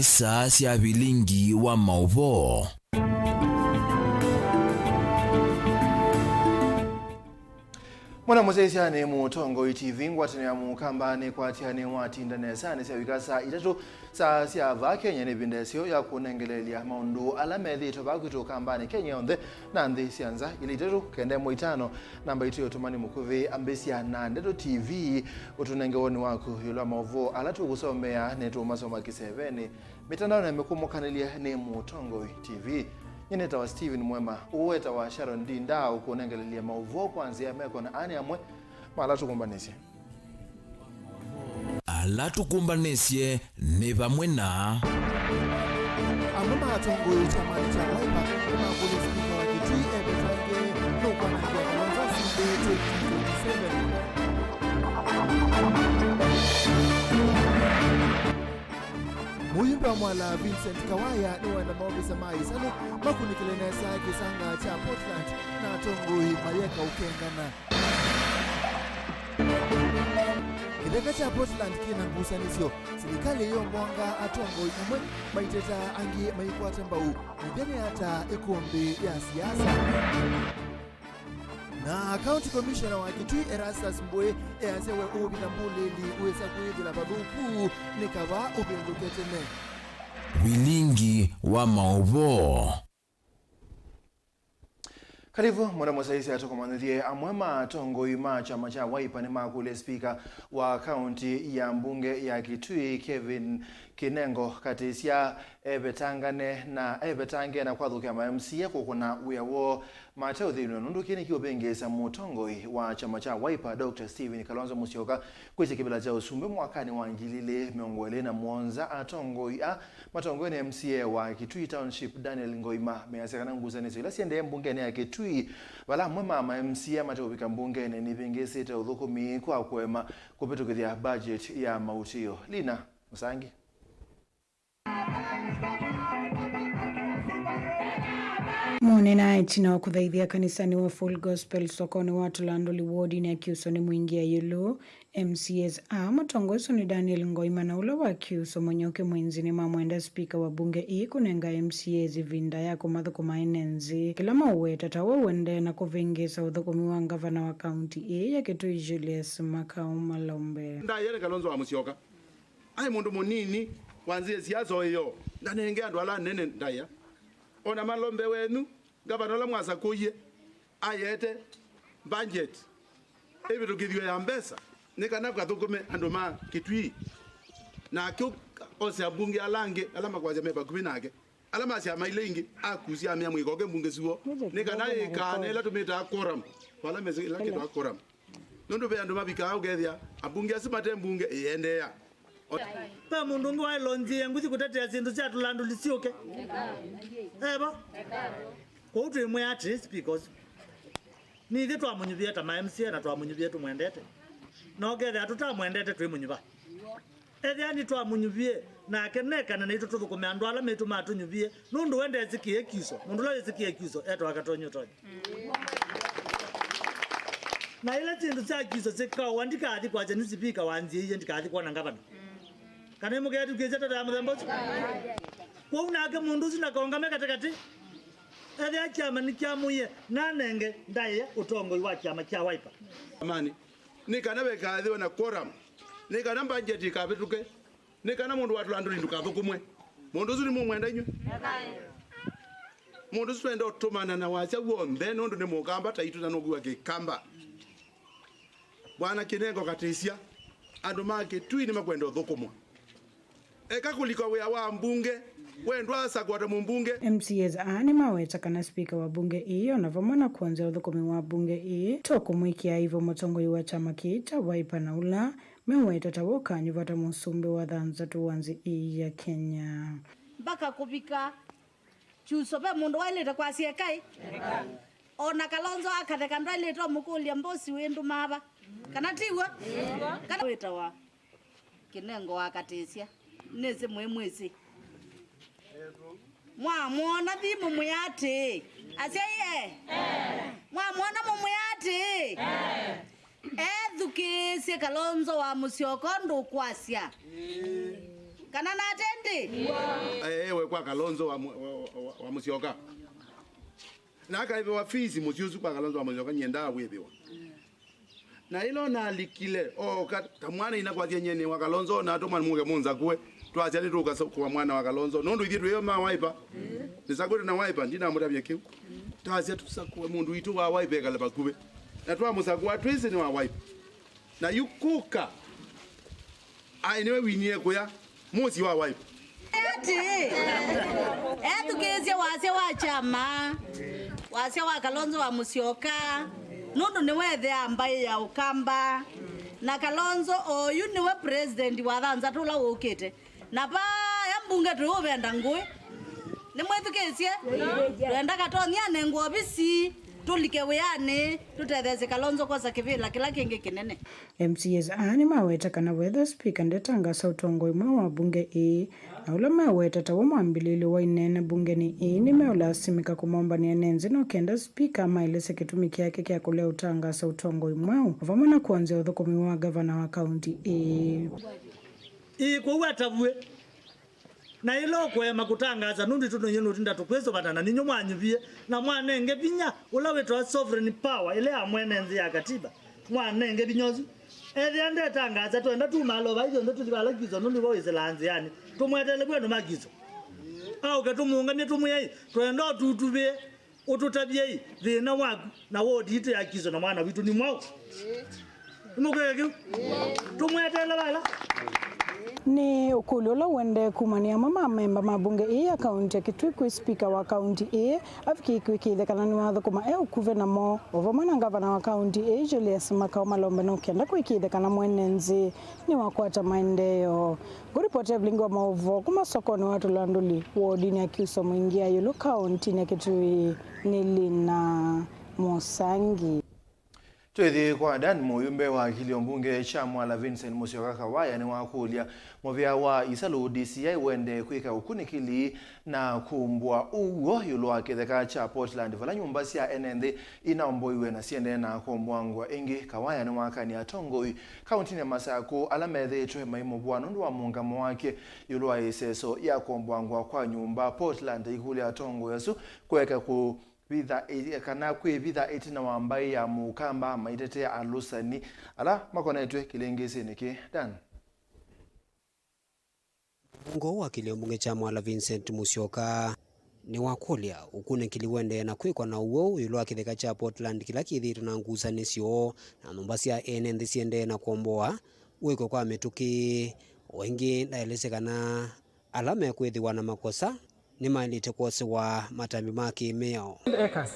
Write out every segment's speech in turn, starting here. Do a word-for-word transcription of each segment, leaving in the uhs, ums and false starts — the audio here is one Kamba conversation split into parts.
Saa sya vilingi wa maũvoo. Mwana mũsyaĩĩsya nĩ Mũtongoi T V, ngwatanĩo ya Mũkamba nĩkwatya nĩwatinda nesa nĩsyavika saa itatũ, saa sya vaa Kenya. Nĩ ĩvinda ĩseo ya kũnengeleelya maũndũ ala methĩĩtwe vaa kwitũ Ũkambanĩ, Kenya yonthe na nthĩ sya nza. Ila itatũ kenda ĩmwe itano, namba itũ ya ũtũmani mũkuvĩ. Ambĩsya na Ndeto T V, ũtũnenge woni waku ĩũlũ wa maũvoo ala tũkũsomea, nĩtũũmasoma kĩsevenĩ. Mĩtandaonĩ ya mĩkũmũkanĩlye nĩ Mũtongoi T V. Nyie nĩtawa Steven Mwema, ũũ etawa Sharon D. Ndaa, ũkũnengeleelya maũvoo kwa nzĩa ya meko na aa nĩ amwe ma ala tũkũmbanĩsye. Ala tũkũmbanĩsye nĩ vamwe na. Amwe ma atongoi kyamanĩ kya Wiper nĩmakũlya spika wa Kitui evetange nũkwanangĩa Kalonzo asindĩtwe twenty twenty-seven. Mũyumbe wa Mwala Vincent Kawaya nĩwenda maovisa ma ĩsalũ makunĩkĩle nesa kĩsanga kya Portland na atongoi mayeka ũkengana. Kĩtheka kya Portland kĩna ngusanĩsyo, silikalĩ yĩyombonga atongoi amwe maiteta, angĩ maikwata mbau, mũthya nĩ ata ĩkũmbĩ ya siasa. Na County Commissioner wa Kitui Erastus Mbũĩ easya we ũũvitha mbũlĩli wĩsa kwĩthĩla vathũku nĩ kava ũvĩndũke tene. Vilingi wa maũvoo. Karibu, mwana mũsyaĩĩsya, tũkũmanyĩthye amwe ma atongoi ma kyama kya Wiper nĩmakũlya spika wa kaunti ya mbunge ya Kitui, Kevin Kinengo Katisya, evetangane na evetange na kwathũkĩa ma M C A kũkũna wĩa woo mateũthĩnw'a, nũndũ kĩĩ nĩkĩũvĩngĩĩsya mũtongoi wa kyama kya Wiper, Doctor Stephen Kalonzo Musyoka, kwĩsya kĩvĩla kya ũsumbĩ mwakanĩ wa ngili ilĩ mĩongo ĩlĩ na mũonza. Atongoi a matongoew'e nĩ M C A wa Kitui Township, Daniel Ngoima, measya kana ngusanĩsyo ila syendee mbungenĩ ya Kitui, vala amwe ma ma M C A mateũvika mbungenĩ, nivĩngĩĩsĩte ũthũkũmi kwa kũema kũvĩtũkĩthya budget ya mautĩo. Lina Mũsangi. Mũnena ĩtina wa kũthaithĩa kanisanĩ wa Full Gospel sokonĩ wa Tũlandũli wodinĩ ya Kyuso nĩ mwingĩa ĩũlũ, M C As a mũtongoi ũsu nĩ Daniel Ngoima na ũla wa Kyuso Mũnyoke Mwinzi nĩmamwenda spika wa mbunge ĩĩ kũnenga M C As ĩvinda ya kũmathũkũma ene nzĩ, kĩla maũweta ta we ũendee na kũvĩngĩĩsa ũthũkũmi wa ngavana wa kaunti ĩĩ ya Kitui Julius Makau Malombe. Ndaĩa nĩ Kalonzo wa Musyoka. Aĩ mũndũ mũnini wanzie siasa ũyoo, ndanenge andũ ala anene ndaĩa. O na Malombe wenyu, ngavana ũla mwasakũie, aete budget ĩvĩtũkĩthw'e ya mbesa nĩ kana kathũkũme andũ ma Kitui. Na akĩosea ambunge ala angĩ ala makwasya me vakuvĩ nake, ala ma syama ila ingĩ, akusya amea mũikoke mbunge syoo, nĩ kana ĩkaane ĩla tũmĩtaa quorum, vala mesi ĩla kĩtawa quorum. Nũndũ ve andũ mavikaa ũkethĩa ambunge asu mate mbunge ĩendeea. O- Ve mũndũ ũngĩ waĩlonzie ngũthi kũtetea syĩndũ sya tũlandũli syũke. Eva? Kwoou twĩmwĩa atĩĩ, speakers, nithyĩ twamũnyuvie ta ma M C A na twamũnyuvie tũmwendete. Na ũkethĩa tũtamwendete twĩmũnyuva. Ethĩa nĩtwamũnyuvie, nake nekane naitũ tũthũkũme andũ ala maitũ matũnyuvie, nũndũ we ndesĩkĩe Kyuso. Mũndũ ũla wĩsĩkĩe Kyuso etawa Katonyi Ũtonyi. Na ĩla syĩndũ sya Kyuso syĩkawa, ndikathi kwasya nĩ sivika wanziĩie, ndikathi kwona ngavana. Kana nĩmũkethukĩĩsya tata ya mũthemba ũsu? Kwoou nake mũndũ ũsu ndakaũngame katĩkatĩ. Ethĩa kyama nĩkyamũie, nanenge ndaĩa ũtongoi wa kyama kya Wiper. Amani. Nĩ kana vekathĩwe na quorum, nĩ kana mbangeti ĩkavĩtũke, nĩ kana mũndũ wa tũlandũli ndũkathũkũmwe. Mũndũ ũsu nĩmũmwenda inyw'ĩ? Mũndũ ũsu twenda ũtũmana na wasya w'onthe, nũndũ nĩ mũkamba taitũ na nũkwĩw'a kĩkamba. Bwana Kinengo Katĩsya, andũ ma Kitui nĩmakwenda ũthũkũmwa. Eka kũlika wĩa wa mbunge, we ndwasakũa ta mũmbunge. M C As aa nĩmaweta kana spika wa mbunge ĩĩ, o na vamwe na kwonzea ũthũkũmi wa mbunge ĩĩ, to kũmwĩkĩa aivo mũtongoi wa kyama kĩĩ kya Wiper na ũla meũweta ta we ũkanyuva ta mũsumbĩ wa thanthatũ wa nthĩ ĩĩ ya Kenya. Mbaka kũvika Kyuso, ve mũndũ waĩlĩte kwasya ekai? O na Kalonzo akatheka ndwaĩlĩte ũmũkũlya, mbosi wĩndũmaa va? Kana ti w'o? Kana wĩtawa Kinengo wa Katĩsya, nĩsĩ mwĩ mwĩsĩ. Mwamwona thimũ mwĩa atĩĩ, asyai e? Mwamwona mũmwĩa atĩĩ, ethukĩĩsye Kalonzo wa Mũsyoko ndũkwasya. Kana nate ndĩ? Ewe kwa Kalonzo wa, mu- wa, wa, wa Musyoka. Na akaĩvĩwa fees mũsyĩ ũsu kwa Kalonzo wa Musyoka, nyendaa wĩvĩwa. Na ĩla ũnalikile, ooka ta mwana ina kwasya nyie nĩ wa Kalonzo, na atũma mũke mũnzakue. Twasya nĩtũkasakua mwana wa Kalonzo. Nũndũ ithyĩ twĩo ma Wiper. Nĩsakwĩtwe na Wiper, ndinamũtavya kĩu. Twasya tũsakue mũndũ witũ wa Wiper ekale vakuvĩ. Na twamũsakua twĩsĩ nĩ wa Wiper. Na yu kũka. Aĩ nĩwe winie kũya. Mũsyĩ wa Wiper. Ati, ethukĩĩsye wasya wa kyama, wasya wa Kalonzo wa Musyoka, nũndũ nĩwe ethĩaa mbaĩ ya Ũkamba. Na Kalonzo oyu nĩwe president wa thanthatũ ũla wũkĩte. Na vaya mbunge tũyũvenda ngũĩ. Nĩmwĩthukĩĩsye? Twenda Katonya anengwe ovisi, tũlike wĩanĩ, tũtetheesye Kalonzo kwosa kĩvĩla kĩla kĩngĩ kĩnene. M C As aa nĩmaweta kana weethĩwa spika ndetangaasa ũtongoi mweũ wa mbunge ĩĩ, na ũla meweta ta w'o mwambĩlĩĩlyo wa inene mbungenĩ ĩĩ, nĩmeũlasimĩka kũmombanĩa ene nthĩ no kenda spika amaelesye kĩtumi kyake kya kũlea ũtangaasa ũtongoi mweũ, o vamwe na kwonzea ũthũkũmi wa ngavana wa kaunti ĩĩ. Ĩĩ, kwoou atavw'e. Na ĩla ũkũema kũtangaasa, nũndũ ĩtũnũie nũtinda tũkwĩsũvata, na ninyw'ĩ mwanyuvie, na mwanenge vinya ũla wĩtawa sovereign power, ĩla ya mwene nthĩ ya katiba, mwanenge vinya ũsu. Ethĩa ndetangaasa, twenda tumaa lova ithyonthe tũthi vala Kiso, nũndũ nĩvo wĩsĩlaa nzĩanĩ. Tũmweteele vu andũ ma Kiso. Aũke tũmũũngamye, tũmwĩe, "Twenda ũtutuvĩe." Ũtũtavyei thĩna waku na wodi itũ ya Kiso na mwana witũ nĩ mwaũ? Nĩmũkwĩka kĩu? Tũmweteele vala? Nĩ ũkũlyo ũla ũendee kumany'a amwe ma amemba ma mbunge ĩĩ ya kaunti ya Kitui kwĩ spika wa kaunti ĩĩ avikie kwĩkĩĩthya kana nĩwathũkũma e ũkuvĩ namo, o vamwe na ngavana wa kaunti ĩĩ Julius Makau Malombe nũkenda kwĩkĩĩthya kana mwene nthĩ nĩwakwata maendeeo. Ngũripoti ya vilingi wa maũvoo kuma sokonĩ wa Tũlandũli, wodinĩ ya Kiuso Mwingi ya ĩũlũ kaũntĩnĩ ya Kitui, nĩ Lina Mũsangi. Twĩthi kwa Dan, mũyumbe wa kilio mbunge kya Mwala Vincent Musyoka Kawaya nĩwakũlya mũvĩa wa Isalu D C I wende kwĩka ũkunĩkĩli na kumbwa ũw'o ĩũlũ wa kĩtheka kya Portland, vala nyũmba sya ene nthĩ inaomboiwe na siendee na kũmboangwa ĩngĩ. Kawaya nĩwakanie atongoi kaũntĩnĩ ya Masakũ ala methĩĩtwe maimũvũa nũndũ wa mũũngamo wake ĩũlũ wa ĩseso ya kũmboangwa kwa nyũmba Portland. Aikũlya atongoi asu kũeka kũvitha ĩ-, kana kwĩvitha ĩtina wa mbaĩ ya Mũkamba maitetea alũsani ala makonetwe kĩlĩngĩsĩnĩ kĩĩ. Dan. Mũvungo wa kĩlio mbunge kya Mwala Vincent Musyoka nĩwakũlya ũkunĩkĩli ũendee na kwĩkwa na ũw'o ĩũlũ wa kĩtheka kya Portland kĩla kĩthĩĩtwe na ngusanĩsyo na nyũmba sya ene nthĩ siendee na kũomboa, wĩko kwa mĩtũkĩ. O ĩngĩ ndaelesye kana ala mekwĩthĩwa na makosa nĩmaĩlĩte kwosewa matambi ma kĩ-mĩao. Acres.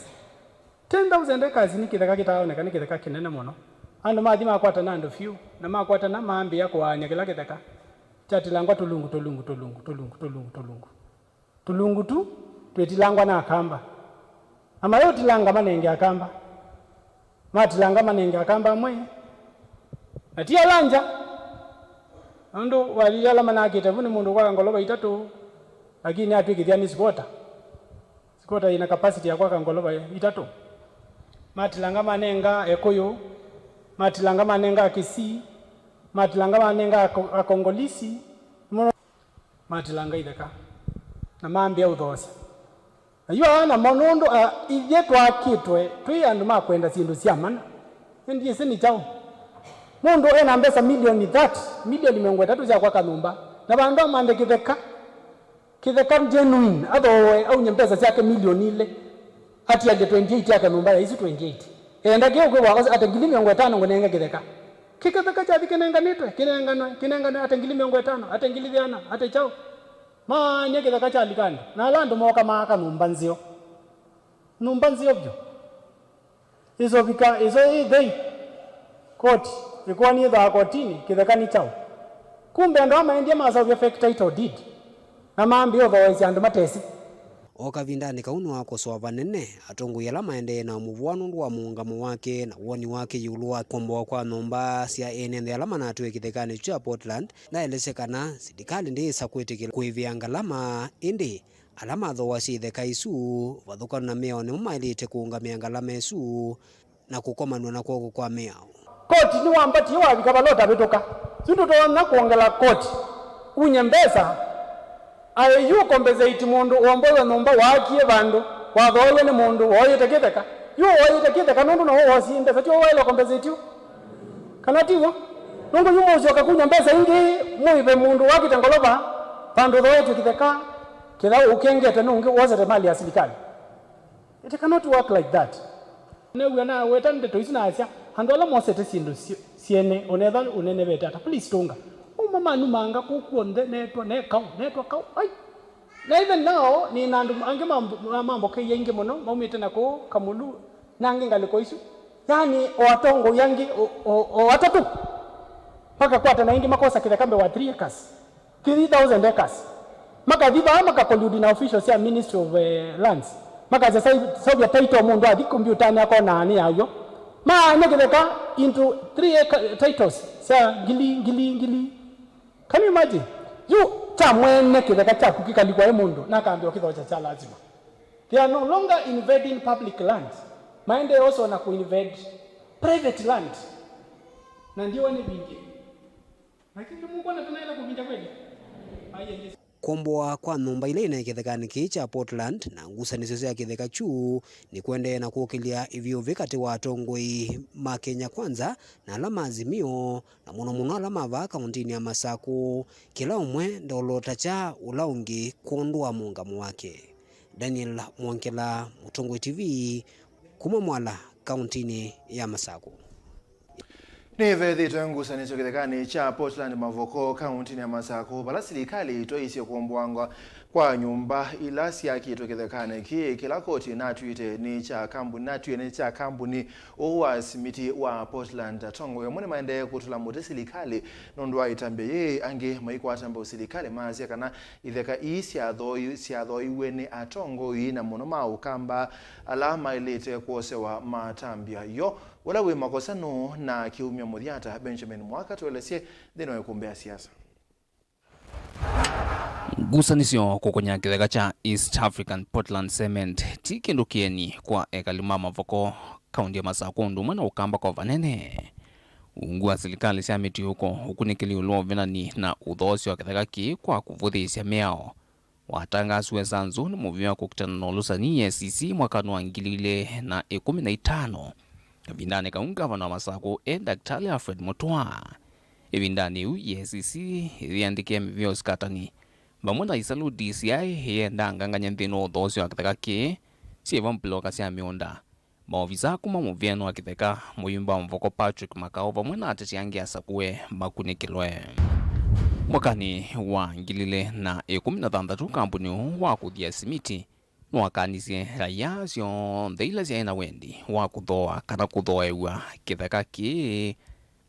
Ten thousand acres nĩ kĩtheka kĩtaaoneka nĩ kĩtheka kĩnene mũno. Andũ mathi makwatana andũ vyũ, na makwatana mambĩĩa kũaany'a kĩla kĩtheka. Kyatilangwa tũlungu, tũlungu, tũlungu, tũlungu, tũlungu, tũlungu. Tũlungu tu twĩtilangwa na Akamba. Na mayũtilanga manenge Akamba. Matilanga manenge Akamba amwe. Na ti ala ngya. Nũndũ walilye ala manakĩte vu nĩ mũndũ kwaka ngolova itatũ, lakini atw'ĩkĩthya nĩ squatter. Squatter yĩna capacity ya kwaka ngolova itatũ. Matilanga manenga Ekũyũ, matilanga manenga Akĩsii, matilanga manenga Ako-, Akongolisi, matilanga itheka, na mambĩa ũthoosya. Na yu aa namo nũndũ, a, ithyĩ twakĩtwe twĩ andũ ma kwenda syĩndũ sya mana. Ĩndĩ ĩsĩ nĩ kyaũ? Mũndũ ena mbesa milioni thirty, milioni mĩongo ĩtatũ sya kwaka nyũmba, na vandũ amanthe kĩtheka, kĩtheka genuine, athooe, aunye mbesa syake milioni ilĩ, atialye twenty eight yake nyũmba ya isu twenty eight. Enda kĩu kwĩwa ose ate ngili mĩongo ĩtano ngũnenge kĩtheka. Kĩkĩtheka kyathi kĩnenganĩtwe, kĩnenganwe, kĩnenganwe ate ngili mĩongo ĩtano, ate ngili thĩana, ate kyaũ? Maany'a kĩtheka kya likanĩ, na ala andũ mooka maaka nyũmba nzeo. Nyũmba nzeo vyũ. Ĩsovika, ĩso ĩ thei. Koti, ĩkoani ĩthaa kotinĩ, kĩtheka nĩ kyaũ? Kumbe andũ aa maendie maseũvya fake title deed, na mambĩĩa ũthooesya andũ matesĩ. O kavindanĩ kau nĩwakosoa vanene atongoi ala maendee na ũmũvũa nũndũ wa mũũngamo wake na woni wake ĩũlũ wa kũkomboa kwa nyũmba sya ene nthĩ ala manatwĩe kĩthekanĩ kyu kya Portland. Ndaelesya kana silikalĩ ndĩĩsa kwĩtĩkĩla kũĩvĩa ngalama, ĩndĩ ala mathooasya itheka isu vathũkanu na mĩao nĩmo maĩlĩte kũũngamĩa ngalama isu na kũkomanw'a na kw'oko kwa mĩao. Koti nĩwambatie wavika vala ũtavĩtũka. Yu ndũtonya kwongela koti. Kunya mbesa, aĩ yu compensate mũndũ womboiwe nyũmba waakie vandũ wathooiwe nĩ mũndũ wooyĩte kĩtheka. Yu wooyĩte kĩtheka nũndũ nowe woosie mbesa, ti waĩle compensate yu? Kana ti w'o? Nũndũ yu mũsyoka kunya mbesa ingĩ mũive mũndũ wakĩte ngolova vandũ ũthooetw'e kĩtheka, kĩla ũkengete nĩ ũngĩ wosete mali ya silikalĩ. It cannot work like that. New'a naweta ndeto isu nasya, andũ ala mosete syĩndũ sy-, syene, onethwa ũnenevete ata, please tũnga. Mauma manumanga kũu kw'onthe, netwa, ne kaũ, netwa kaũ, ai! Na even now, nĩ na andũ angĩ mamb-, ma-, mambokeie aingĩ mũno, maumĩte na kũu Kamulu, na angĩ ngalĩko isu. Yani, o atongoi angĩ, o, o, o atatũ, makakwatana aingĩ makosa kĩtheka mbee wa three acres. Three thousand acres. Makathi vaa makakoludi na officials sya Ministry of, eh, Lands. Makasya sai-, sauvya title mũndũ athi kombiũtanĩ akona nĩ ya w'o. Maany'a kĩtheka into three acre titles sya ngili, ngili, ngili. Can you imagine? Yu kya mwene kĩtheka kyaku kĩkalikwa ĩ mũndũ na akambĩa ũkĩthokya kya lazima. They are no longer invading public land. Maendee also na kũ-invade private land. Na ndiwa nĩ vingi. Na kĩngĩ mũkwona tũnaĩle kũvingya kweli? Aiye, Yesu. Kũomboa kwa nyũmba ila ina kĩthekanĩ kĩĩ kya Portland na ngusanĩsyo sya kĩtheka kyu nĩkũendee na kũkĩlya ĩvyũvĩ katĩ wa atongoi ma Kenya Kwanza na ala ma Azimio, na mũno mũno ala ma vaa kaũntĩnĩ ya Masakũ, kĩla ũmwe ndoolotakya ũla ũngĩ kwondũ wa mũũngamo wake. Daniel Mwongela, Mũtongoi T V, kuma Mwala, kaũntĩnĩ ya Masakũ. Nĩvethĩtwe ngusanĩsyo kĩthekanĩ kya Portland Mavoko, kaũntĩnĩ ya Masakũ, vala silikalĩ ĩtwaĩĩsye kũomboangwa kwa nyũmba ila syakĩtwe kĩthekanĩ kĩĩ, kĩla koti natwĩte nĩ kya kambuni, natwie nĩ kya kambuni ũũ wa simiti wa Portland. Atongoi amwe nĩmaendee kũtũla mũtĩ silikalĩ nũndũ wa ĩtambya yĩĩ, angĩ maikwata mbau silikalĩ, maasya kana itheka ii syathoi-, syathooiw'e nĩ atongoi, na mũno ma Ũkamba, ala maĩlĩte kwosewa matambya yo. Ũla wĩ makosa nũũ na kĩumya mũthya ata? Benjamin Mwaka tũelesye nthĩnĩ wa ĩkũmbĩ ya siasa. Ngusanĩsyo kũkũnya kĩtheka kya East African Portland Cement ti kĩndũ kĩeni kwa ekali ma Mavoko, kaũntĩ ya Masakũ, ũndũ ũmwe na Ũkamba kwa vanene. Ungu wa silikalĩ sya mĩtiũko, ũkunĩkĩli ĩũlũ wa ũvinani na ũthoosyo wa kĩtheka kĩĩ kwa kũvũthĩĩsya mĩao watangaasiwe saa nzou nĩ mũvĩa wa kũkitana na ũlũsani, E A C C, mwakanĩ wa ngili ilĩ na ĩkũmi na itano. Kavindanĩ kau, ngavana wa Masakũ e Daktari Alfred Mutua. Ĩvindanĩ yĩu, E A C C yĩandĩkĩe mĩvĩa ũsikatani vamwe na Isalu D C I ĩyenda angangany'a nthĩnĩ wa ũthoosyo wa kĩtheka kĩĩ, syĩvo mbuloka sya mĩũnda. Maovisa kuma mũvĩanĩ wa kĩtheka, mũyumba wa Mavoko Patrick Makau vamwe na ateti angĩ asakũe makunĩkĩlwe. Mwakanĩ wa ngili ilĩ na ĩkũmi na thanthatũ, kambuni ũũ wa kũthia simiti nĩwakanisye raia syonthe ila syaĩ na wendi wa kũthooa kana kũthooew'a kĩtheka kĩĩ,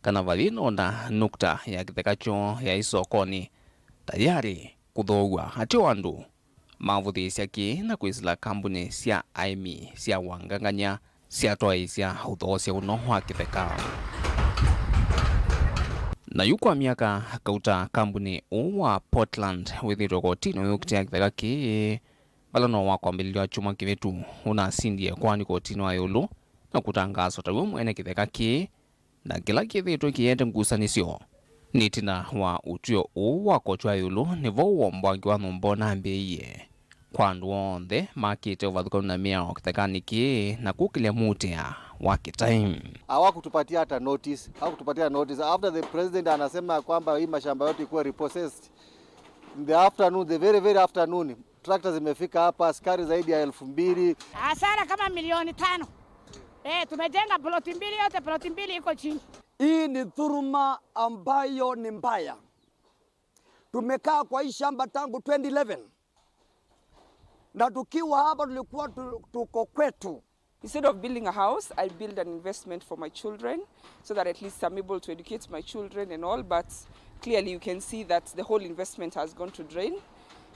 kana vathi nonda nukta ya kĩtheka kyoo yaĩ sokonĩ tayarĩ kũthooew'a. Ateo andũ mavũthĩĩsya kĩĩ na kwĩsĩla kambuni sya aĩmi sya wangangany'a syatwaĩĩsya ũthoosya ũno wa kĩtheka. Na yu kwa myaka kauta, kambuni ũũ wa Portland wĩthĩĩtwe kotinĩ ũyũkitĩa kĩtheka kĩĩ, vala no wa kwambĩlĩlyo wa kyumwa kĩvĩtu ũnasindie kwani kotinĩ wa ĩũlũ na kũtangaaswa taw'o mwene kĩtheka kĩĩ, na kĩla kĩthĩĩtwe kĩete ngusanĩsyo. Nĩ ĩtina wa ũtw'ĩo ũũ wa kotw'a ĩũlũ, nĩvo ũombwangi wa nyũmba ũnambĩĩie kwa andũ onthe makĩte ũvathũkanu na mĩao kĩthekanĩ kĩĩ na kũkĩlya mũutĩa wa kĩtai. Hawakutupatia hata notice, hawakutupatia notice. After the president anasema kwamba hii mashamba yote ikuwe repossessed, in the afternoon, the very, very afternoon, tractor zimefika hapa, askari zaidi ya elfu mbili. Hasara kama milioni tano. Eh, tumejenga ploti mbili, yote ploti mbili iko chini. Hii ni dhuluma ambayo ni mbaya. Tumekaa kwa hii shamba tangu twenty eleven. Na tukiwa hapa tulikuwa tu-, tuko kwetu. Instead of building a house, I build an investment for my children so that at least I'm able to educate my children and all, but clearly you can see that the whole investment has gone to drain,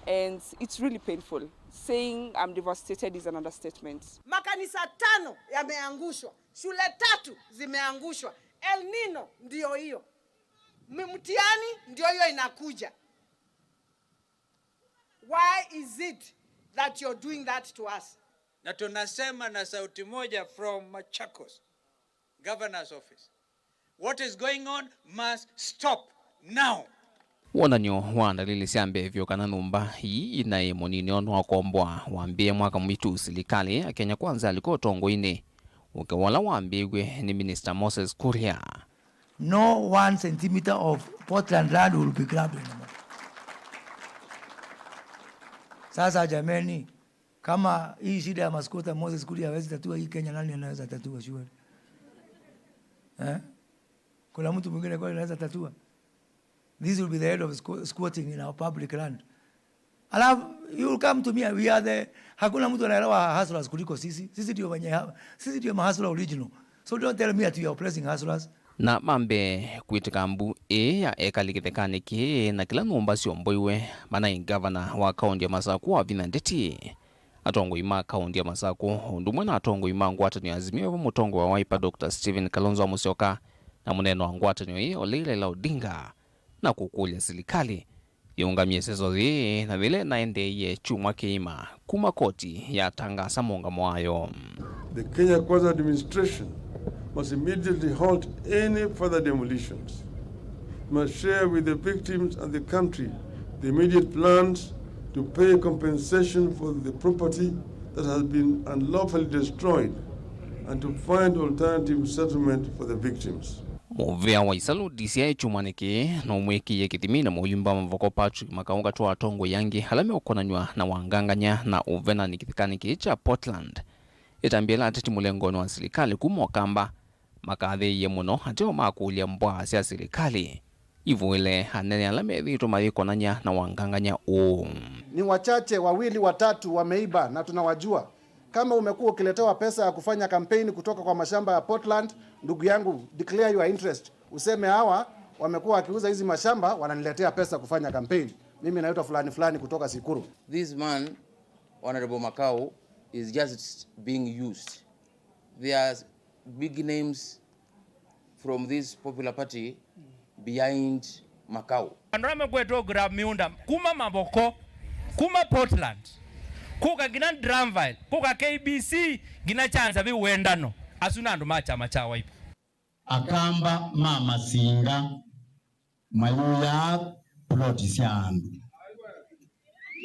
and it's really painful. Saying I'm devastated is an understatement. Makanisa tano yameangushwa, shule tatu zimeangushwa. El Nino ndio hiyo. M-, mtihani ndio hiyo inakuja. Why is it that you're doing that to us? Na tunasema na sauti moja from Machakos Governor's Office. What is going on must stop now. Wonany'o wa ndalili sya mbee vyũ kana nyũmba ii inaĩ mũnini ũndũ wa kũomboa wambĩĩe mwaka mũvĩtu, silikalĩ ya Kenya Kwanza yalika ũtongoinĩ, ũkĩa ũla wambĩĩw'e nĩ Minista Moses Kuria. No one centimeter of Portland land will be grabbed anymore. Sasa jameni, kama hii shida ya masquatter Moses Kuria hawezi tatua hii Kenya, nani anaweza tatua surely? Eh? Kuna mtu mwingine kweli anaweza tatua? This will be the end of squ-, squatting in our public land. Alafu, you will come to me, we are the, hakuna mtu anaelewa hustlers kuliko sisi. Sisi ndio wenye ha-, sisi ndio mahustler original. So don't tell me that you are oppressing hustlers. Na mambe kwĩtĩka mbu ĩĩ ya ekali kĩthekanĩ kĩĩ na kĩla nyũmba syomboiwe, manaĩ ngavana wa kaũnti ya Masakũ wavinya ndeti. Atongoi ma kaũnti ya Masakũ, ũndũ ũmwe na atongoi ma ngwatanĩo ya Azimio, vo mũtongoi wa Wiper Doctor Stephen Kalonzo Musyoka, na mũnene wa ngwatanĩo ĩĩ Olei Raila Odinga, na kũkũlya silikalĩ yĩũngamye ĩseso yĩĩ na yĩla ĩnaendeeie kyumwa kĩima kuma koti yatangaasa mũũngamo wayo. The Kenya Kwanza administration must immediately halt any further demolitions, must share with the victims and the country the immediate plans to pay compensation for the property that has been unlawfully destroyed and to find alternative settlement for the victims. Mũvĩa wa Isalu D C I kyumwanĩ kĩĩ nũmwĩkĩie kĩthiminĩ mũyumba Mavoko Patrick Makau katĩ wa atongoi angĩ ala meũkonanw'a na wangangany'a na ũvenani kĩthekanĩ kĩĩ kya Portland. Ĩtambya ĩla ateti mũlengonĩ wa silikalĩ kuma Ũkamba makathĩĩie mũno ateo makũlya mbwaa sya silikalĩ ivũĩle anene ala methĩĩtwe mayĩkonany'a na wangangany'a ũũ. Ni wachache wawili watatu wameiba na tunawajua. Kama umekuwa ukiletewa pesa ya kufanya kampeni kutoka kwa mashamba ya Portland, ndugu yangu, declare your interest. Useme, "Hawa wamekuwa wakiuza hizi mashamba, wananiletea pesa kufanya kampeni. Mimi naitwa fulani fulani kutoka Sikuru." This man, Honorable Makau, is just being used. There are big names from this popular party behind Makau. Andũ ala mekwetwe kũkĩla mĩũnda kuma Mavoko, kuma Portland, kũka nginya Granville, kũka K B C, nginya Chanza vĩ wendano. Asu nĩ andũ ma kyama kya Wiper. Akamba ma Masinga mayũyaa ploti sya andũ.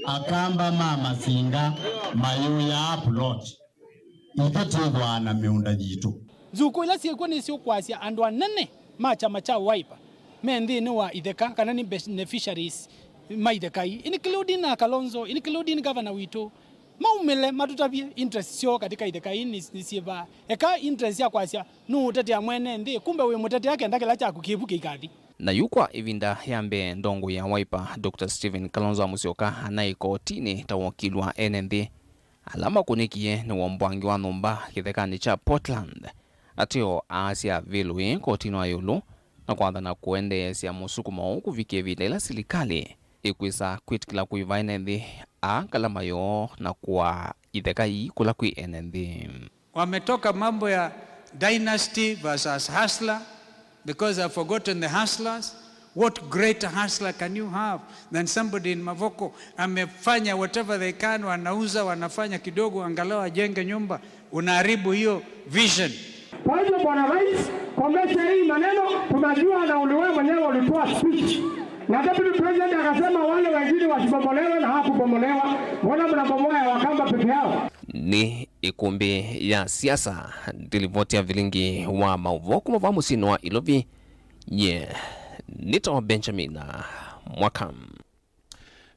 Akamba ma Masinga mayũyaa ploti. Ithyĩ twĩthwaa na mĩũnda yitũ. Nzukũ ila syĩkw'o nĩsyũkwasya andũ anene ma kyama kya Wiper me nthĩnĩ wa itheka, kana nĩ beneficiaries ma itheka ii, including na Kalonzo, including governor witũ. Maumĩle matũtavye interest syoo katika itheka ii nĩ, nĩ syĩva. Eka interest ya kwasya nũũtetea mwene nthĩ, kumbe wĩ mũtetea kenda kĩla kyaku kĩvu kĩikathi. Na yu kwa ĩvinda ya mbee, ndongoi ya Wiper, Doctor Stephen Kalonzo Musyoka, anaĩ kotinĩ ta wokili wa ene nthĩ ala makũnĩkie nĩ wombwangi wa nyũmba kĩthekanĩ kya Portland. Ateo aasya vĩlũ ĩ kotinĩ wa ĩũlũ na kwathana kũendeesya mũsukumo ũũ kũvikĩa ĩvinda ĩla silikalĩ ĩkwĩsa kwĩtĩkĩla kũiva ene nthĩ aa ngalama yoo na kũaa itheka ii kũla kwĩ ene nthĩ. Wametoka mambo ya dynasty versus hustler, because I've forgotten the hustlers. What greater hustler can you have than somebody in Mavoko? Amefanya whatever they can, wanauza, wanafanya kidogo, angalau ajenge nyumba. Unaharibu hiyo vision. Kwa hivyo, Bwana Rais, komesha hii maneno, tunajua na uliwe mwenyewe ulitoa speech. Na Deputy President akasema wale wengine wasibomolewe na hakubomolewa. Mbona mnabomoa ya Wakamba peke yao? Nĩ ĩkũmbĩ ya siasa, ndilivoti ya vilingi wa maũvoo kuma va mũsyĩnĩ wa Ilovi. Nye nĩtawa Benjamin Mwaka.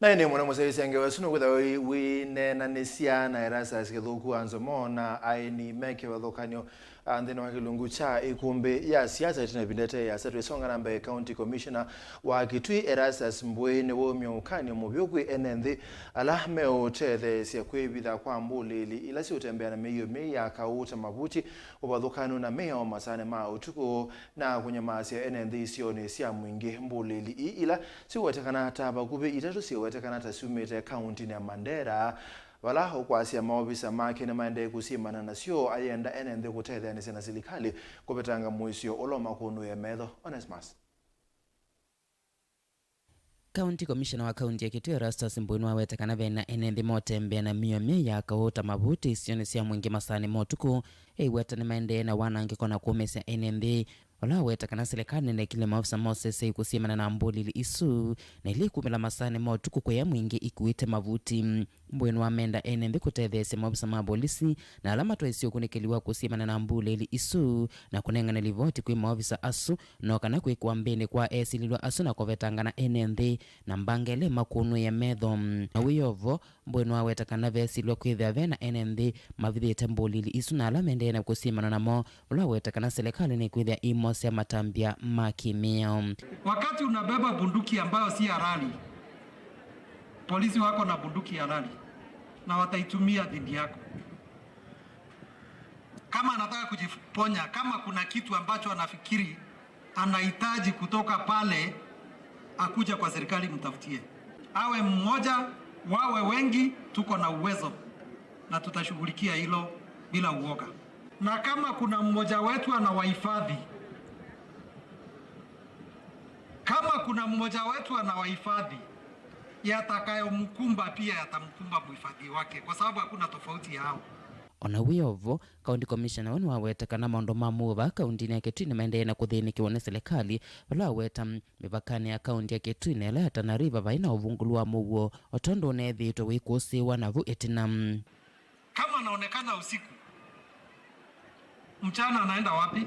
Na ĩndĩ mũno mũsyaĩĩsya ngewa ĩsu nũkwĩthĩwa wĩ-, wĩneenanĩsya na Erastus Kĩthũku wa Nzomo na aeni me kĩvathũkany'o, a, nthĩnĩ wa kĩlungu kya ĩkũmbĩ ya siasa. Ĩtina ĩvinda ĩte yĩasa twĩsonga na mbee, County Commissioner wa Kitui Erastus Mbũĩ nĩwaumya ũkany'o mũvyũ kwĩ ene nthĩ ala meũtetheesya kwĩvitha kwa mbũlĩĩli ila siũtembea na mĩio myei ya kaũ ta mavuti, ũvathũkanu na mĩao masaanĩ ma ũtukũ, na kũnyamasya ene nthĩ isionĩ sya mwingĩ. Mbũlĩĩli ii ila siwetekana ta vakuvĩ itatũ siwetekana ta syumĩte kauntinĩ ya Mandera, vala ũkwasya maovisa make nĩmaendee kũsyĩmana nasyo, ayenda ene nthĩ kũtetheanĩsya na silikalĩ kũvetanga mũisyo ũla ũmakũnũĩe metho. Onesmus. County Commissioner wa kaunti ya Kitui Erastus Mbũĩ nĩwaweta kana vena ene nthĩ motembea na mĩio myei ya kaũ ta mavuti isionĩ sya mwingĩ masaanĩ ma ũtukũ, eiweta nĩmaendee na wanangĩko na kũũmĩsya ene nthĩ Vala aweta kana silikalĩ nĩnekĩle maovisa ma ũseseĩ kũsyĩmana na mbũlili isu, na ilĩ kumĩla masaanĩ ma ũtukũ kũya mwingĩ ikuĩte mavuti. Mbũĩ nĩwamenda ene nthĩ kũtetheesya maovisa ma volisi na ala matwaĩsye ũkunĩkĩli wa kũsyĩmana na mbũlili isu, na kũnengane livoti kwĩ maovisa asu, no kana kwĩkũa mbĩnĩ kwa esilĩlwa asu na kũvetangana ene nthĩ na mbanga ĩla ĩmakũnũĩe metho. Na wĩ o vo, Mbũĩ nĩwaweta kana vesilwa kwĩthĩa ve na ene nthĩ mavithĩte mbũlili isu na ala mendeee na kũsyĩmana namo, vala waweta kana silikalĩ nĩkwĩthĩa ĩimosea matambya ma kĩmĩao. Wakati unabeba bunduki ambayo si halali, polisi wako na bunduki halali na wataitumia dhidi yako. Kama anataka kujiponya, kama kuna kitu ambacho anafikiri anahitaji kutoka pale, akuje kwa serikali mtafutie. Awe mmoja, wawe wengi, tuko na uwezo na tutashughulikia hilo bila uoga. Na kama kuna mmoja wetu anawahifadhi, kama kuna mmoja wetu anawahifadhi, yatakayomkumba pia yatamkumba mhifadhi wake, kwa sababu hakuna tofauti ya hao. Ona wĩ o vo, County Commissioner ũũ nĩwaweta kana maũndũ ma mũuo vaa kauntinĩ ya Kitui nĩmaendee na kũthĩnĩkĩwa nĩ silikalĩ, vala aweta mĩvakanĩ ya kaunti ya Kitui na ĩla ya Tana River vai na ũvungũlu wa mũuo, o tondũ ũneethĩĩtwe ũikũsĩĩwa navu ĩtina. Kama anaonekana usiku, mchana anaenda wapi?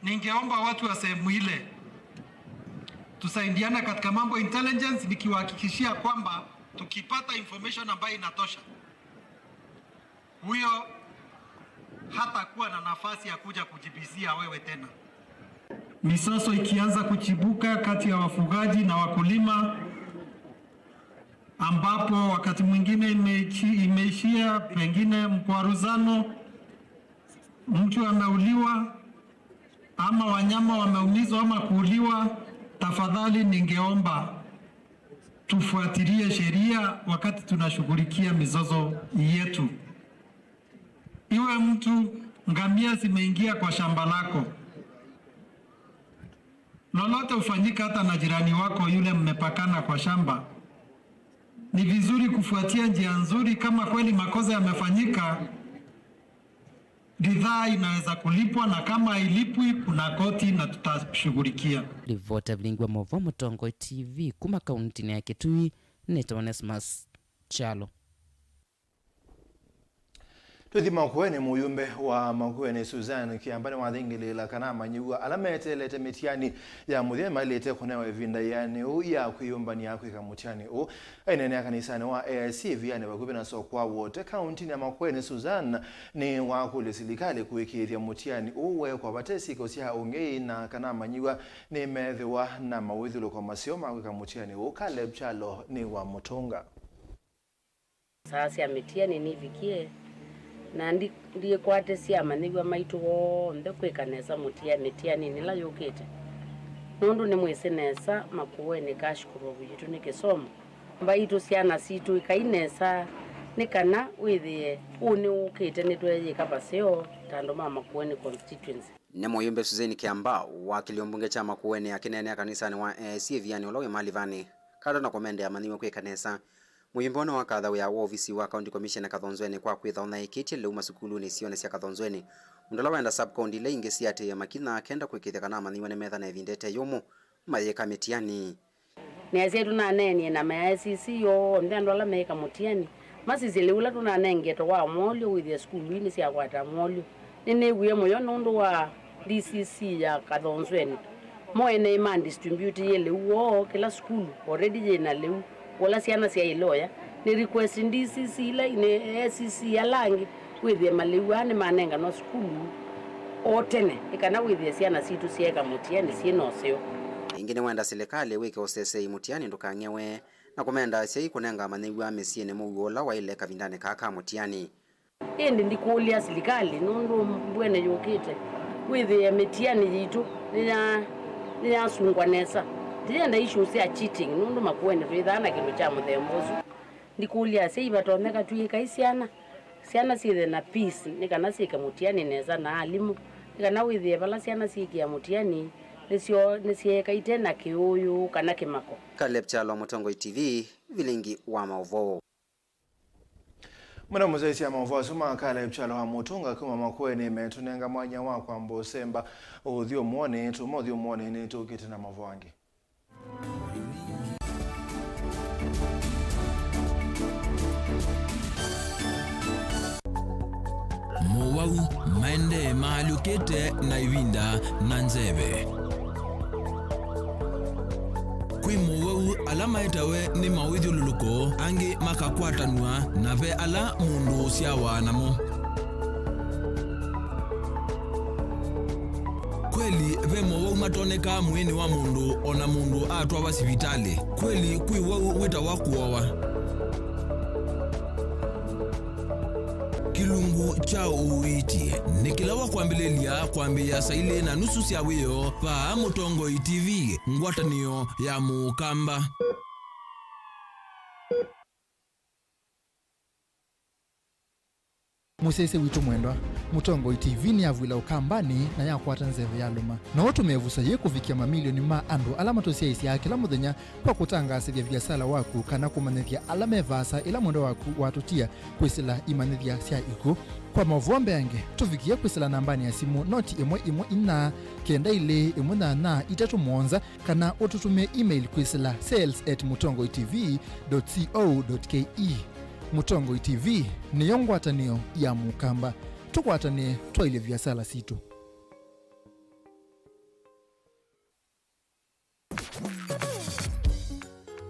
Ningeomba watu wa sehemu ile tusaidiane katika mambo intelligence, nikiwahakikishia kwamba tukipata information ambayo inatosha, huyo hatakuwa na nafasi ya kuja kujibizia wewe tena. Misoso ikianza kuchibuka kati ya wafugaji na wakulima, ambapo wakati mwingine imeichi-, imeishia pengine mkwaruzano, mtu ameuliwa ama wanyama wameumizwa ama kuuliwa, tafadhali ningeomba tufuatilie sheria wakati tunashughulikia mizozo yetu. Iwe mtu ngamia zimeingia kwa shamba lako, lolote hufanyika hata na jirani wako yule mmepakana kwa shamba, ni vizuri kufuatia njia nzuri. Kama kweli makosa yamefanyika, ridhaa inaweza kulipwa, na kama hailipwi, kuna koti na tutashughulikia. Ripota Vilingi wa Mauvoo, Mũtongoi T V, kuma kauntinĩ ya Kitui, nĩtawa Onesmus Kyalo. Tũthi Makueni. Mũyumbe wa Makueni Susan Kiamba nĩwathingĩlĩĩla kana amanyĩw'a ala meteelete mĩtiani ya mũthya nĩmaĩlĩte kũnewa ĩvinda ĩanĩu ya kwĩyũmbany'a kwĩka mũtiani ũũ. Aineenea kanisanĩ wa A I C Ĩvianĩ vakuvĩ na soko wa Wote, kauntinĩ ya Makueni, Susan nĩwakũlya silikalĩ kũĩkĩĩthya mũtiani ũũ weekwa vate syĩko sya ũngei na kana amanyĩw'a nĩmeethĩwa na mawĩthyũlũko maseo ma kwĩka mũtiani ũũ. Caleb Kyalo nĩ wa mũtũnga. Saa sya mĩtiani nivikie, na ndi-, ndiĩkwatĩsya amanyĩw'a maitũ onthe kwĩka nesa mũtia-, mĩtianinĩ ĩla yũkĩte, nũndũ nĩmwĩsĩ nesa Makueni Cash Crop yitũ nĩ kĩsomo. Mbaitũ, syana sitũ, ĩkai nesa, nĩ kana wĩthĩe ũũ nĩwũkĩte nĩtweeyĩka vaseo ta andũ ma Makueni constituency. Nĩ mũyumbe Susan Kiamba wa kĩlio mbunge kya Makueni akĩneenea kanisanĩ wa A I C Ĩvianĩ ũla wĩ Malivanĩ. Kando na kũmendea amanyĩw'a kwĩka nesa, mũyumbe ũũ nĩwakatha wĩa wa ovisi wa County Commissioner Kathonzweni kwa kwĩtha ũnyaĩĩkĩtye lĩu masukulunĩ isionĩ sya Kathonzweni, ũndũ ũla wenda sub-county ila ingĩ siatĩĩe makinya akenda kũĩkĩĩthya kana amanyĩw'a nĩmetha na ĩvinda ĩte yũmũ mayĩka mĩtiani. Nĩasya tũnaneenie na ma S E C onthe, andũ ala meĩka mũtiani, masisye lĩu ũla tũnanengetwe wa mwolyo wĩthĩe sukulu ii nĩsyakwata mwolyo. Nĩnĩw'ie mũyo nũndũ wa D C C ya Kathonzweni. Mo ene ma distribute yĩ lĩu woo, kĩla sukulu already yĩ na lĩu wa ũla syana syaĩle oya. Nĩ request D C C ila, nĩ S E C ala angĩ, wĩthĩe malĩu aa nĩmanenganwa sukulu o tene, nĩ kana wĩthĩe syana sitũ syeeka mũtiani syĩ na ũseo. Ĩngĩ nĩwenda silikalĩ wĩke ũsesei mũtiani ndũkang'ewe, na kũmenda asyai kũnenga amanyĩw'a mĩsyĩnĩ mũuo ũla waĩle kavindanĩ kaa ka mũtiani. Ĩndĩ ndikũlya silikalĩ, nũndũ Makueni yũkĩte, wĩthĩe mĩtiani yitũ nĩya-, nĩyasungwa nesa. Ndiyenda issues sya cheating, nũndũ Makueni twĩthaa na kĩndũ kya mũthemba ũsu. Ndikũlya asyai vatonyeka twĩĩkai syana, syana syĩthĩe na peace, nĩ kana syĩke mũtiani nesa na alimũ, nĩ kana wĩthĩe vala syana syĩkĩa mũtiani nĩsyo, nĩsyeeka ite na kĩũũyũ kana kĩmako. Caleb Kyalo, Mũtongoi T V, Vilingi wa Maũvoo. Mũna mũsyaĩĩsya maũvoo asu ma kala ĩkyalo wa Mũtũnga kuma Makueni metũnenga mwanya wa kwamba ũsemba ũthyũmũonĩ, tuma ũthyũmũonĩ nĩtũkĩte na maũvoo angĩ. Mowau maendee maalyũkĩte na ĩvinda na nzeve. Kwĩ mowau ala maetawe nĩ mawĩthyũlũlũko, angĩ makakwatanw'a, na ve ala mũndũ ũsyawa namo. Kweli, ve mowau matonekaa mwĩĩnĩ wa mũndũ o na mũndũ atwawa sivitalĩ. Kweli, kwĩ wau wĩtawa kũowa. Kĩlungu kya ũiiti nĩ kĩla wa kwambĩlĩlya kwambĩĩa saa ilĩ na nusu sya wĩoo vaa Mũtongoi T V, ngwatanĩo ya Mũkamba. Mũsyaĩĩsya witũ mwendwa, Mũtongoi T V nĩyavw'ĩla Ũkambanĩ na yakwata nzeve yalũma. No ũtũme ĩvuso yĩĩ kũvikĩa mamilioni ma andũ ala matũsyaĩĩsyaa kĩla mũthenya kwa kũtangaasĩthya viasala waku kana kũmanyĩthya ala me vaasa ĩla mwendwa waku watũtia kwĩsĩla imanyĩthya sya ikw'ũ. Kwa maũvoo mbeange, tũvikĩe kwĩsĩla nambanĩ ya simũ noti ĩmwe ĩmwe inya kenda ilĩ ĩmwe nyanya itatũ mũonza, kana ũtũtũmĩe email kwĩsĩla sales at mũtongoi T V dot co dot K E. Mũtongoi T V nĩyo ngwatanĩo ya Mũkamba. Tũkwatanĩe twaĩlye viasala sitũ.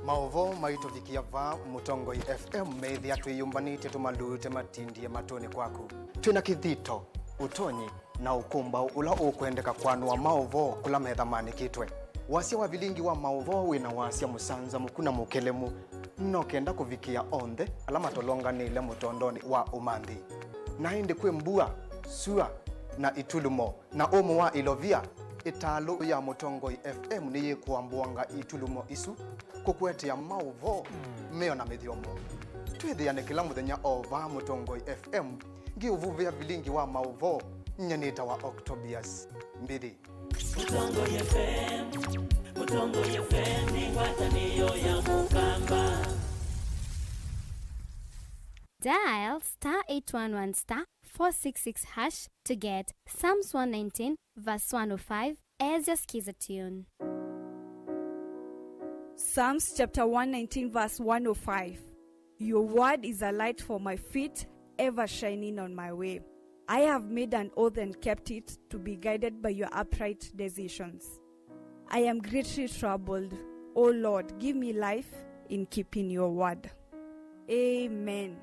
Maũvoo maitũvikĩa vaa Mũtongoi F M meĩthĩa twĩyũmbanĩtye tũmalute matindie matũnĩ kwaku. Twĩ na kĩthito, ũtonyi, na ũkũmbaũ ũla ũkwendeka kwanũa maũvoo kũla methamanĩkĩtwe. Wasya wa vilingi wa maũvoo wĩ na wasya mũsanzamũku na mũkelemu, no kenda kũvikĩa onthe ala matolonganĩle mũtondonĩ wa ũmanthi. Na ĩndĩ kwĩ mbua, sua, na itulumo, na ũmũ wa ilovia, ĩtalũ ya Mũtongoi F M nĩyĩkũambũanga itulumo isu kũkũetea maũvoo meona mĩthyomo. Twĩthĩane kĩla mũthenya o vaa Mũtongoi F M, ngĩũvuvĩa vilingi wa maũvoo, nyie nĩtawa Octobius Mbithi. Mũtongoi F M, Mũtongoi F M nĩ ngwatanĩo ya Mũkamba. Dial star eight one one star four six six hash to get Psalms one nineteen verse one oh five as your Skiza tune. Psalms chapter one nineteen verse one oh five. Your word is a light for my feet, ever shining on my way. I have made an oath and kept it, to be guided by your upright decisions. I am greatly troubled. O Lord, give me life in keeping your word. Amen.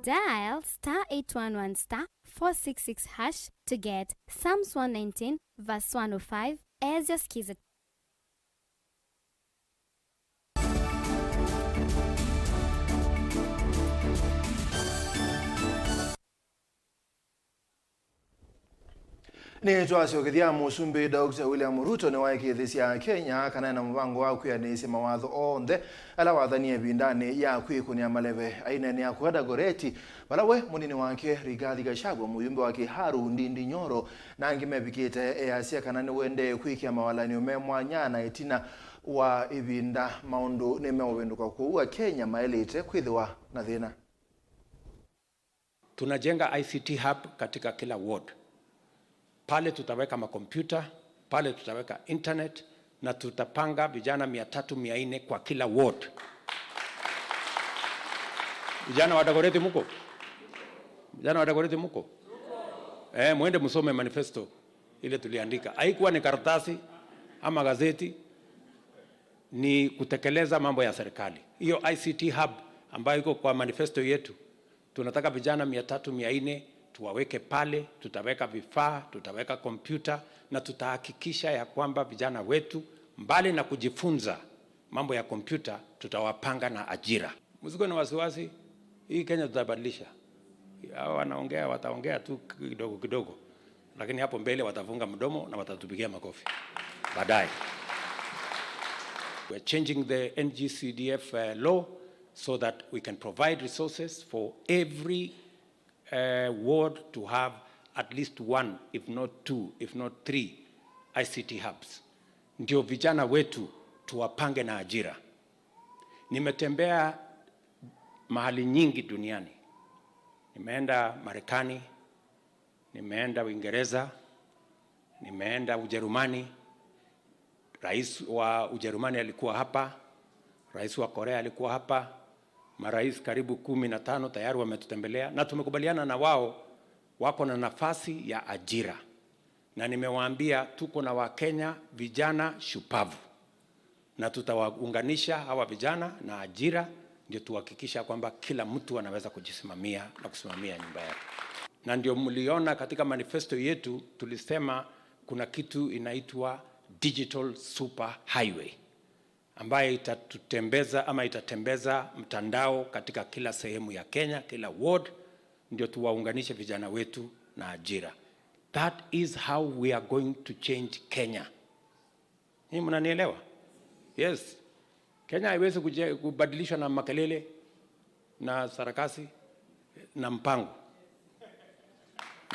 Dial star eight one one star four six six hash to get Psalms one nineteen verse one oh five as your Skiza. Nĩtwasyokethya Mũsumbĩ Doctor William Ruto nĩwaĩkĩĩthĩsya Akenya kana ena mũvango wa kwĩanĩsya mawatho onthe ala wathanie ĩvindanĩ ya kwĩkũnĩa maleve. Aineenea kũya Dagoreti, vala we mũnini wake Rigathi Gachagua, mũyumbe wa Kiharu Ndindi Nyoro, na angĩ mevikĩte, easya kana nĩwendee kwĩkĩa mawalany'o me mwanya na ĩtina wa ĩvinda maũndũ nĩmeũvĩndũka kũu Akenya maĩlĩte kwĩthĩwa na thĩna. Tunajenga I C T hub katika kila ward. Pale tutaweka makompyuta, pale tutaweka internet, na tutapanga vijana mia tatu, mia nne kwa kila ward. Vijana wa Dagoretti mko? Vijana wa Dagoretti mko? Eh, mwende msome manifesto ile tuliandika. Haikuwa ni karatasi ama gazeti, ni kutekeleza mambo ya serikali. Hiyo I C T hub ambayo iko kwa manifesto yetu, tunataka vijana mia tatu, mia nne tuwaweke pale, tutaweka vifaa, tutaweka kompyuta, na tutahakikisha ya kwamba vijana wetu, mbali na kujifunza mambo ya kompyuta, tutawapanga na ajira. Msikuwe na wasiwasi, hii Kenya tutabadilisha. Hawa wanaongea, wataongea tu kidogo kidogo, lakini hapo mbele watafunga mdomo na watatupigia makofi baadaye. We're changing the N G C D F, uh, law so that we can provide resources for every, uh, ward to have at least one, if not two, if not three I C T hubs. Ndio vijana wetu tuwapange na ajira. Nimetembea mahali nyingi duniani. Nimeenda Marekani, nimeenda Uingereza, nimeenda Ujerumani. Rais wa Ujerumani alikuwa hapa, rais wa Korea alikuwa hapa, marais karibu kumi na tano tayari wametutembelea, na tumekubaliana na wao wako na nafasi ya ajira. Na nimewaambia tuko na Wakenya vijana shupavu, na tutawaunganisha hawa vijana na ajira, ndio tuhakikisha kwamba kila mtu anaweza kujisimamia na kusimamia nyumba yake. Na ndio mliona katika manifesto yetu tulisema kuna kitu inaitwa digital super highway, ambayo itatutembeza ama itatembeza mtandao katika kila sehemu ya Kenya, kila ward, ndio tuwaunganishe vijana wetu na ajira. That is how we are going to change Kenya. Hii mnanielewa? Yes. Kenya haiwezi kuje-, kubadilishwa na makelele na sarakasi na mpango.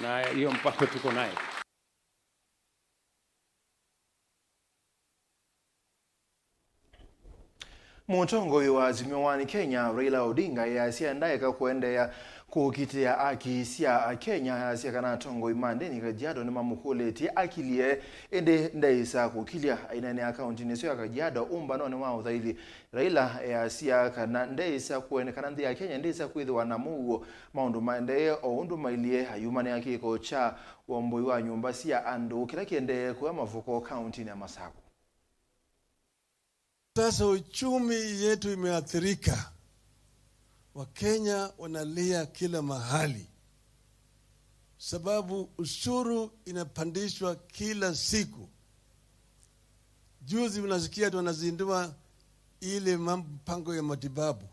Na hiyo mpango tuko naye. Mũtongoi wa Azimio One Kenya, Raila Odinga, easya ndaeka kũendeea kũkitĩa aki sya Akenya. Easya kana atongoi ma ndĩni Kajiado nĩmamũkũlĩtye akilye, ĩndĩ ndeĩsa kũkilya. Aineenea kaũntĩnĩ ĩsu ya Kajiado ũmbanonĩ wa ũthaithi, Raila easya kana ndeĩsa kũene-, kana nthĩ ya Kenya ndĩsa kwĩthĩwa na mũuo, maũndũ maendee o ũndũ mailyĩ. Ayumanĩa kĩko kya ũomboi wa nyũmba sya andũ kĩla kĩendee kũya Mavoko kaũntĩnĩ ya Masaku. Sasa uchumi yetu imeathirika. Wakenya wanalia kila mahali sababu ushuru inapandishwa kila siku. Juzi unasikia tu wanazindua ile mam-, mpango ya matibabu.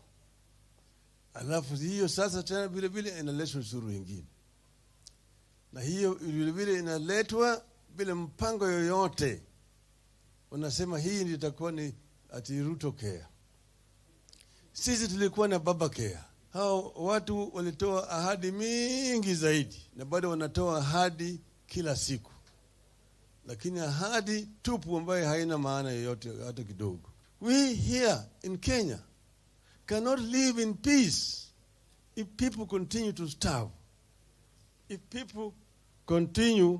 Alafu hiyo sasa tena vile vile inaleta ushuru ingine. Na hiyo vile vile inaletwa bila mpango yoyote. Unasema hii ndio itakuwa ni ati Ruto Care. Sisi tulikuwa na Baba Care. Hao watu walitoa ahadi mingi zaidi, na bado wanatoa ahadi kila siku. Lakini ahadi tupu ambayo haina maana yoyote hata kidogo. We here in Kenya cannot live in peace if people continue to starve. If people continue,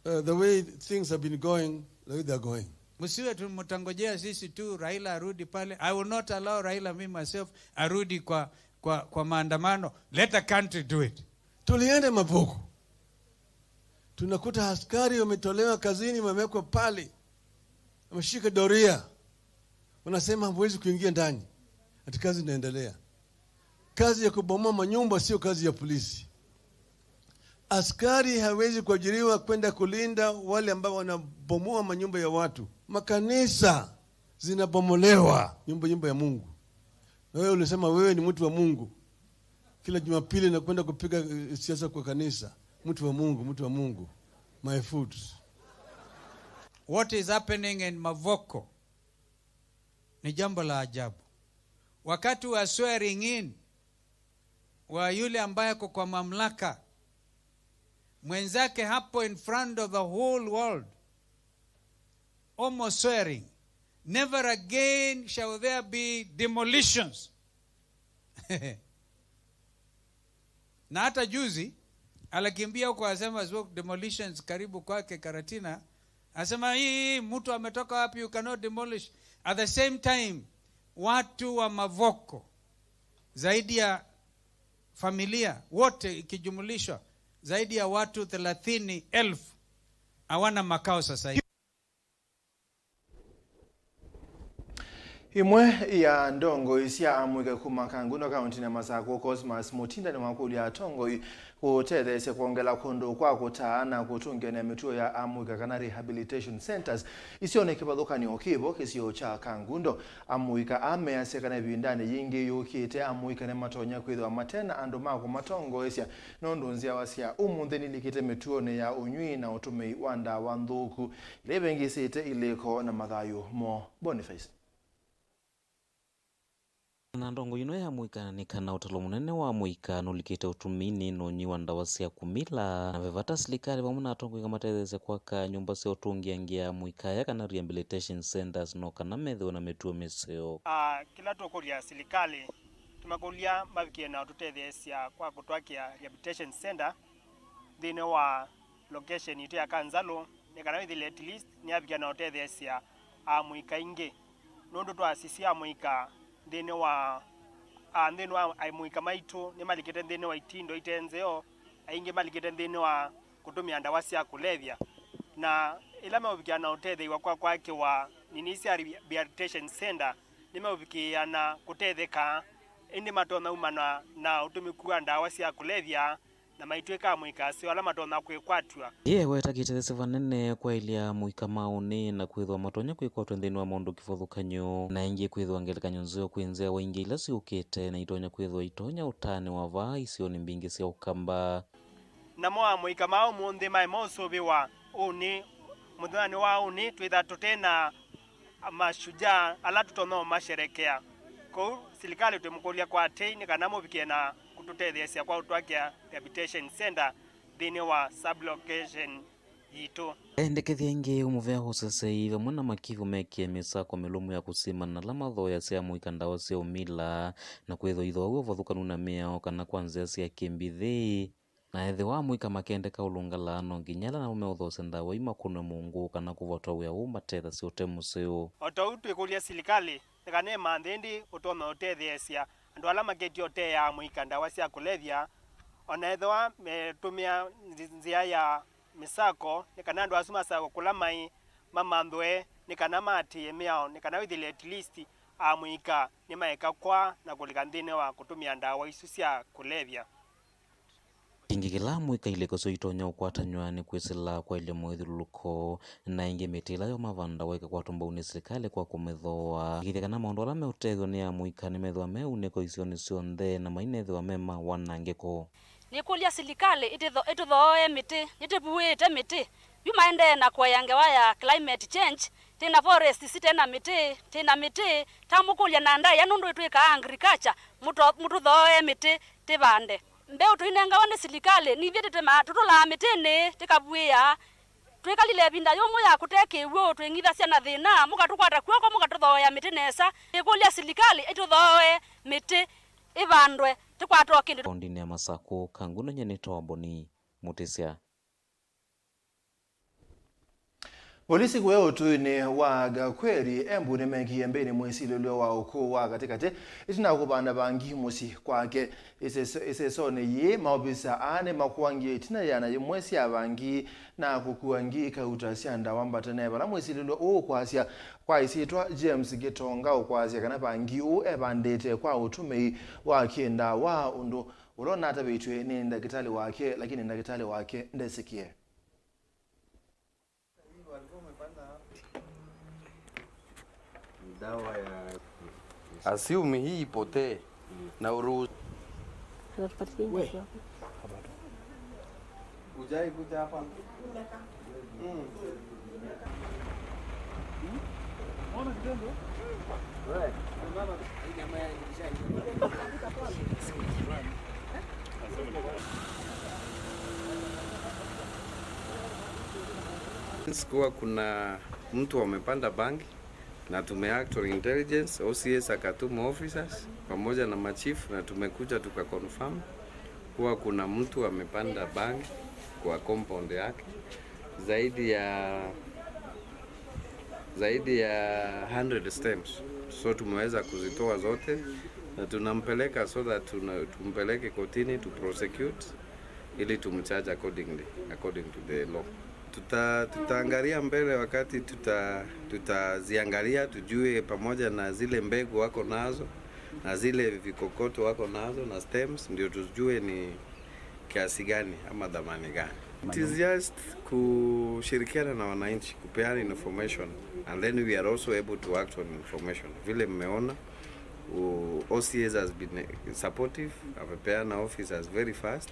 uh, the way things have been going, the way they are going. Msiwe tu mtangojea sisi tu Raila arudi pale. I will not allow Raila, me myself, arudi kwa, kwa, kwa maandamano. Let the country do it. Tulienda Mavoko. Tunakuta askari wametolewa kazini, wamewekwa pale. Wameshika doria. Wanasema hamwezi kuingia ndani. Ati kazi inaendelea. Kazi ya kubomoa manyumba sio kazi ya polisi. Askari hawezi kuajiriwa kwenda kulinda wale ambao wanabomoa manyumba ya watu. Makanisa zinabomolewa, nyumba, nyumba ya Mungu. Na wewe ulisema wewe ni mtu wa Mungu. Kila Jumapili nakwenda kupiga, eh, siasa kwa kanisa. Mtu wa Mungu, mtu wa Mungu. My foot. What is happening in Mavoko ni jambo la ajabu. Wakati wa swearing in wa yule ambaye ako kwa mamlaka, mwenzake hapo in front of the whole world, almost swearing, "Never again shall there be demolitions." Na hata juzi alikimbia huko, asema, "Sio demolitions karibu kwake Karatina." Asema, "Hii, hii, mtu ametoka wapi? You cannot demolish." At the same time, watu wa Mavoko zaidi ya familia wote ikijumlishwa, zaidi ya watu thelathini elfu hawana makao sasa hivi. Ĩmwe ya ndongoi sya amũika kuma Kangundo kaũntĩnĩ ya Masakũ, Cosmas Mũtinda, nĩwakũlya atongoi kũtetheesya kwongela kũndũ kwa kũtaa na kũtũngĩanĩa mĩtuo ya amũika kana rehabilitation centers isionĩ kĩvathũkany'o kĩvo kĩsio kya Kangundo. Amũika aa measya kana ĩvindanĩ yĩngĩ yũkĩte, amũika nĩmatonya kwĩthĩwa mate na andũ ma kũmatongoesya, nũndũ nzyawa sya ũmũnthĩ nilikĩte mĩtuonĩ ya ũnyw'ĩi na ũtũmĩi wa ndawa nthũku ila ivĩngĩsĩte ilĩko na mathayũ moo. Boniface. Na ndongo ĩno ya mũika nĩ kana ũtalo mũnene wa mũika nũlikĩte ũtũmĩinĩ na ũnywi wa ndawa sya kũmila, na ve vata silikalĩ vamwe na atongoi kamatetheesya kwaka nyũmba sya ũtũngĩangĩa mũika aya kana rehabilitation centers no kana methĩwe na mĩtuo mĩseo. Ah, kĩla tũkũlya silikalĩ Tũmakũlya mavikĩe na ũtũtetheesya kwa kũtwakĩa rehabilitation center nthĩnĩ wa location yitũ ya Kanzalu, nĩ kana wĩthĩle at least nĩyavikĩa na ũtetheesya amũika aingĩ, nũndũ twasisya amũika nthĩnĩ wa, a, nthĩnĩ wa amũika maitũ nĩmalikĩte nthĩnĩ wa itindo ite nzeo, aingĩ malikĩte nthĩnĩ wa kũtũmĩa ndawa sya kũlevya, na ĩla meũvikĩa na ũtetheew'a kwa kwakĩwa nini sya rehabilitation center, nĩmeũvikĩĩa na kũtetheka, ĩndĩ matonya umana na ũtũmĩku wa ndawa sya kũlevya na maitw'ĩka amũika aseo ala matonya kwĩkwatw'a. Ĩĩ eweta kĩtetheesyo vanene kwaĩlya amũika ma ũnĩ na kwĩthĩwa matonya kwĩkwatw'a nthĩnĩ wa maũndũ kĩvathũkany'o, na ĩngĩ kwĩthĩwa ngelekany'o nzeo kwĩ nzĩa wa ingĩ ila syũkĩte na itonya kwĩthĩwa itonya ũtanĩwa vaa isionĩ mbingĩ sya Ũkamba. Namo amũika ma ũmũnthĩ maĩ maũsũvĩwa ũnĩ, mũthenyanĩ wa ũnĩ twĩtha tũte na mashujaa ala tũtonya ũmasherekea. Kwoou silikalĩ twĩmũkũlya kwa tei nĩ kana mũvikĩe na kũtũtetheesya kwa ũtwakĩa rehabilitation center nthĩnĩ wa sub-location yitũ. Endekethya ĩngĩ ũmũvea ũsesei vamwe na makivu mekĩe mĩsako mĩlũmu ya kũsimana na ala mathooeasya amũika ndawa sya ũmila na kwĩthwa ithooaw'a ũvathũkanu na mĩao kana kwa nzĩa sya kĩmbithĩ. Na ethĩwa amũika makendeka ũlũngalaa, no nginya ala namo meũthoosya ndawa ii makũnwe mũngũ kana kũvotwa wĩa ũũ matethasya ũte mũseo. O ta ũu twĩkũlya silikalĩ nĩ kana ĩmanthe ĩndĩ ũtonya ũtetheesya andũ ala maketye ũteea amũika ndawa sya kũlevya, o na ethĩwa metũmĩa nzi-, nzĩa ya mĩsako, nĩ kana andũ asu masakwe kũla maĩ, mamanthwe, nĩ kana maatĩĩe mĩao, nĩ kana wĩthĩle at least amũika nĩmaeka kwa na kũlika nthĩnĩ wa kũtũmĩa ndawa isu sya kũlevya. Kĩngĩ kĩla amũika ilĩko syoo itonya ũkwatany'a nĩ kwĩsĩla kwaĩlya mũĩthũlũlũko, na ĩngĩ mĩtĩ ĩla yomavandawa ĩkakwatwa mbau nĩ silikalĩ kwa kũmĩthooa, ĩkĩthya kana maũndũ ala meũtethw'a nĩ amũika nĩmethĩwa me unĩko isionĩ syonthe na mainethĩwa me ma wanangĩko. Nĩkũlya silikalĩ ĩtĩtho-, ĩtũthooe mĩtĩ, nĩtĩvuĩte mĩtĩ. Yu maendee na kũea ngewa ya climate change, twĩ na forests ite na mĩtĩ, twĩ na mĩtĩ. Tamũkũlya na ndaĩa nũndũ ĩtwĩkaa agriculture, mũto-, mũtũthooe mĩtĩ tĩvande. Mbeũ tũinengawa nĩ silikalĩ, nithyĩ tĩtema-, tũtũlaa mĩtĩnĩ, tĩkavuĩaa. Twĩkalile ĩvinda yũmũ ya kũte kĩw'ũ, twĩng'ithasya na thĩna, mũkatũkwata kw'oko, mũkatũthooea mĩtĩ nesa. Nĩkũlya silikalĩ ĩtũthooe mĩtĩ ĩvandwe, tĩkwatwa kĩndũ. Kaũndĩnĩ ya Masakũ, Kangundo, nyie nĩtawa Boni Mũtĩsya. Volisi kũya ũtũinĩ wa Gakweri, Embu, nĩmekie mbĩnĩ mwĩsilĩlyo wa ũkũũ wa katĩkatĩ ĩtina wa kũvanda vangi mũsyĩ kwake. Ĩseso-, ĩsesonĩ yĩĩ, maovisa aa nĩmakũangie ĩtina ya na yĩmwe sya vangi na kũkua ngi kauta sya ndawa mbatane, vala mwĩsilĩlyo ũũ ũkwasya kwa ĩsyĩtwa James Gitonga ũkwasya kana vangi ũũ evandĩte kwa ũtũmĩi wa kĩndawa, ũndũ ũla ũnatavĩtw'e nĩ ndakĩtalĩ wake, lakini ndakĩtalĩ wake ndesĩkĩe. Dawa ya assume hii ipotee na uruhusu. Hujai kuja hapa? Mm. Kuwa kuna mtu amepanda bangi na tumeact on intelligence, O C As akatuma officers pamoja na machief na tumekuja tukaconfirm kuwa kuna mtu amepanda bangi kwa compound yake zaidi ya, zaidi ya hundred stems. So tumeweza kuzitoa zote na tunampeleka so that tuna-, tumpeleke kotini to prosecute ili tumcharge accordingly, according to the law. Tuta-, tutaangalia mbele wakati tuta-, tutaziangalia tujue pamoja na zile mbegu wako nazo na zile vikokoto wako nazo na stems, ndio tujue ni kiasi gani ama dhamani gani. It is just kushirikiana na wananchi, kupeana information, and then we are also able to act on information. Vile mmeona, u-, O C As has been, eh, supportive, amepeana officers very fast,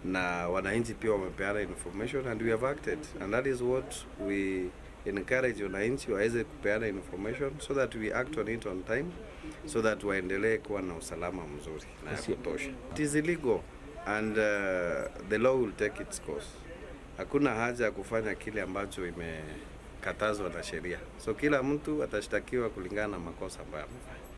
na wananchi pia wamepeana information and we have acted, and that is what we encourage wananchi waweze kupeana information so that we act on it on time, so that waendelee kuwa na usalama mzuri na ya kutosha. It is illegal and, uh, the law will take its course. Hakuna haja ya kufanya kile ambacho imekatazwa na sheria. So kila mtu atashtakiwa kulingana na makosa ambayo amefanya.